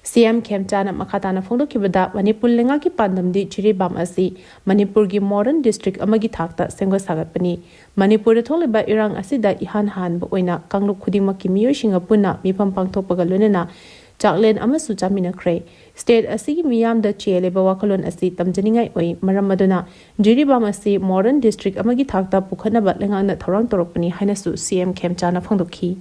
ꯁꯤꯑꯦꯝ ꯈꯦꯝꯆꯥꯅ ꯃꯈꯥ ꯇꯥꯅ ꯐꯣꯡꯗꯣꯛꯈꯤꯕꯗ, ꯃꯅꯤꯄꯨꯔ ꯂꯩꯉꯥꯛꯀꯤ ꯄꯥꯟꯗꯝꯗꯤ ꯖꯤꯔꯤꯕꯥꯝ ꯑꯁꯤ ꯃꯅꯤꯄꯨꯔꯒꯤ ꯃꯣꯗꯔꯟ ꯗꯤꯁꯇ꯭ꯔꯤꯛ ꯑꯃꯒꯤ ꯊꯥꯛꯇ ꯁꯦꯝꯒꯠ ꯁꯥꯒꯠꯄꯅꯤ꯫ ꯃꯅꯤꯄꯨꯔꯗ ꯊꯣꯛꯂꯤꯕ ꯏꯔꯥꯡ ꯑꯁꯤꯗ ꯏꯍꯥꯟ ꯍꯥꯟꯕ ꯑꯣꯏꯅ ꯀꯥꯡꯂꯨꯞ ꯈꯨꯗꯤꯡꯃꯛꯀꯤ ꯃꯤꯑꯣꯏꯁꯤꯡꯒ ꯄꯨꯟꯅ ꯃꯤꯐꯝ ꯄꯥꯡꯊꯣꯛꯄꯒ ꯂꯣꯏꯅꯅ ꯆꯥꯛꯂꯦꯟ ꯑꯃꯁꯨ ꯆꯥꯃꯤꯟꯅꯈ꯭ꯔꯦ꯫ ꯁ꯭ꯇꯦꯠ ꯑꯁꯤꯒꯤ ꯃꯤꯌꯥꯝꯗ ꯆꯦꯜꯂꯤꯕ ꯋꯥꯈꯜꯂꯣꯟ ꯑꯁꯤ ꯇꯝꯖꯅꯤꯡꯉꯥꯏ ꯑꯣꯏ꯫ ꯃꯔꯝ ꯑꯗꯨꯅ ꯖꯤꯔꯤꯕꯥꯝ ꯑꯁꯤ ꯃꯣꯗꯔꯟ ꯗꯤꯁꯇ꯭ꯔꯤꯛ ꯑꯃꯒꯤ ꯊꯥꯛꯇ ꯄꯨꯈꯠꯅꯕ ꯂꯩꯉꯥꯛꯅ ꯊꯧꯔꯥꯡ ꯇꯧꯔꯛꯄꯅꯤ ꯍꯥꯏꯅꯁꯨ ꯁꯤꯑꯦꯝ ꯈꯦꯝꯆꯥꯅ ꯐꯣꯡꯗꯣꯛꯈꯤ꯫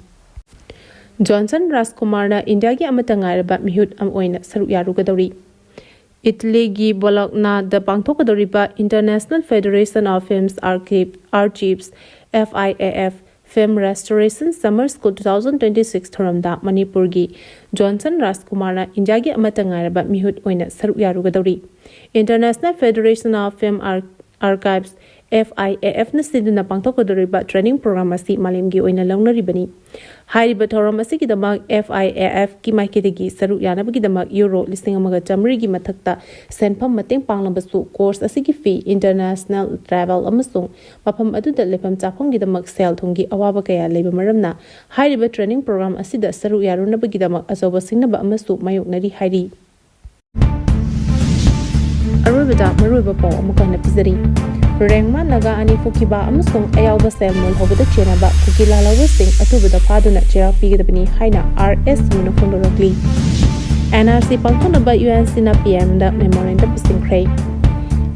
ꯖꯣꯟꯁꯟ ꯔꯥꯖꯀꯨꯃꯥꯔꯅ ꯏꯟꯗꯤꯌꯥꯒꯤ ꯑꯃꯠꯇ ꯉꯥꯏꯔꯕ ꯃꯤꯍꯨꯠ ꯑꯃ ꯑꯣꯏꯅ ꯁꯔꯨꯛ ꯌꯥꯔꯨꯒꯗꯧꯔꯤ꯫ ꯏꯇꯂꯤꯒꯤ ꯕꯣꯂꯣꯛꯅꯥꯗ ꯄꯥꯡꯊꯣꯛꯀꯗꯧꯔꯤꯕ International Federation of Films Archive, Archives, F I A F, Film Restoration Summer School two thousand twenty-six ꯊꯧꯔꯝꯗ ꯃꯅꯤꯄꯨꯔꯒꯤ ꯖꯣꯟꯁꯟ ꯔꯥꯖꯀꯨꯃꯥꯔꯅ ꯏꯟꯗꯤꯌꯥꯒꯤ ꯑꯃꯠꯇ ꯉꯥꯏꯔꯕ ꯃꯤꯍꯨꯠ ꯑꯣꯏꯅ ꯁꯔꯨꯛ ꯌꯥꯔꯨꯒꯗꯧꯔꯤ꯫ International Federation of Film Ar-, Archives, F I A F ꯅ ꯁꯤꯟꯗꯨꯅ ꯄꯥꯡꯊꯣꯛꯀꯗꯧꯔꯤꯕ ꯇ꯭ꯔꯦꯅꯤꯡ ꯄ꯭ꯔꯣꯒ꯭ꯔꯥꯝ ꯑꯁꯤ ꯃꯥꯂꯦꯝꯒꯤ ꯑꯣꯏꯅ ꯂꯧꯅꯔꯤꯕꯅꯤ꯫ ꯍꯥꯏꯔꯤꯕ ꯊꯧꯔꯝ ꯑꯁꯤꯒꯤꯗꯃꯛ F I A F ꯀꯤ ꯃꯥꯏꯀꯩꯗꯒꯤ ꯁꯔꯨꯛ ꯌꯥꯅꯕꯒꯤꯗꯃꯛ ꯌꯨꯔꯣ ꯂꯤꯁꯤꯡ ꯑꯃꯒ ꯆꯥꯃꯔꯤꯒꯤ ꯃꯊꯛꯇ ꯁꯦꯟꯐꯝ ꯃꯇꯦꯡ ꯄꯥꯡꯂꯕꯁꯨ, ꯀꯣꯔꯁ ꯑꯁꯤꯒꯤ ꯐꯤ, ꯏꯟꯇꯔꯅꯦꯁꯅꯦꯜ ꯇ꯭ꯔꯥꯚꯦꯜ ꯑꯃꯁꯨꯡ ꯃꯐꯝ ꯑꯗꯨꯗ ꯂꯩꯐꯝ ꯆꯥꯐꯝꯒꯤꯗꯃꯛ ꯁꯦꯜ ꯊꯨꯝꯒꯤ ꯑꯋꯥꯕ ꯀꯌꯥ ꯂꯩꯕ ꯃꯔꯝꯅ, ꯍꯥꯏꯔꯤꯕ ꯇ꯭ꯔꯦꯅꯤꯡ ꯄ꯭ꯔꯣꯒ꯭ꯔꯥꯝ ꯑꯁꯤꯗ ꯁꯔꯨꯛ ꯌꯥꯔꯨꯅꯕꯒꯤꯗꯃꯛ ꯑꯆꯧꯕ ꯁꯤꯡꯅꯕ ꯑꯃꯁꯨ ꯃꯥꯌꯣꯛꯅꯔꯤ ꯍꯥꯏꯔꯤ꯫ ꯑꯔꯣꯏꯕꯗ ꯃꯔꯨꯑꯣꯏꯕ ꯄꯥꯎ ꯑꯃꯨꯛ ꯍꯟꯅ ꯄꯤꯖꯔꯤ꯫ ꯔꯦꯡꯃꯥ ꯅꯥꯒꯥ ꯑꯅꯤ ꯐꯨꯈꯤꯕ ꯑꯃꯁꯨꯡ ꯑꯌꯥꯎꯕ ꯁꯦꯜ ꯃꯨꯜꯍꯧꯕꯗ ꯆꯦꯟꯅꯕ ꯀꯨꯀꯤ ꯂꯥꯜꯍꯧꯕꯁꯤꯡ ꯑꯊꯨꯕꯗ ꯐꯥꯗꯨꯅ ꯆꯩꯔꯥꯛ ꯄꯤꯒꯗꯕꯅꯤ ꯍꯥꯏꯅ R S U ꯅ ꯐꯣꯡꯗꯣꯔꯛꯂꯤ꯫ N R C ꯄꯥꯡꯊꯣꯛꯅꯕ U N C ꯅ P M the memorandum ꯄꯤꯁꯤꯟꯈ꯭ꯔꯦ꯫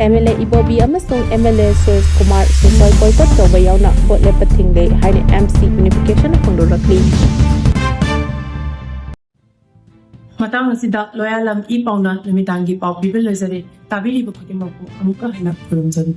M L A ꯏꯕꯣꯕꯤ ꯑꯃꯁꯨꯡ M L A Suraj Kumar social boycott ꯇꯧꯕ ꯌꯥꯎꯅ ꯚꯣꯠ ꯂꯦꯞꯄ ꯊꯤꯡꯂꯦ ꯍꯥꯏꯅ M C Unification ꯅ ꯐꯣꯡꯗꯣꯔꯛꯂꯤ꯫ ꯃꯇꯥꯡ ꯑꯁꯤꯗ ꯂꯣꯌꯥꯂꯝ ꯏ ꯄꯥꯎꯅ ꯅꯨꯃꯤꯗꯥꯡꯒꯤ ꯄꯥꯎ ꯄꯤꯕ ꯂꯣꯏꯖꯔꯦ꯫ ꯇꯥꯕꯤꯔꯤꯕ ꯈꯨꯗꯤꯡꯃꯛꯄꯨ ꯑꯃꯨꯛꯀ ꯍꯟꯅ ꯈꯨꯔꯨꯝꯖꯔꯤ꯫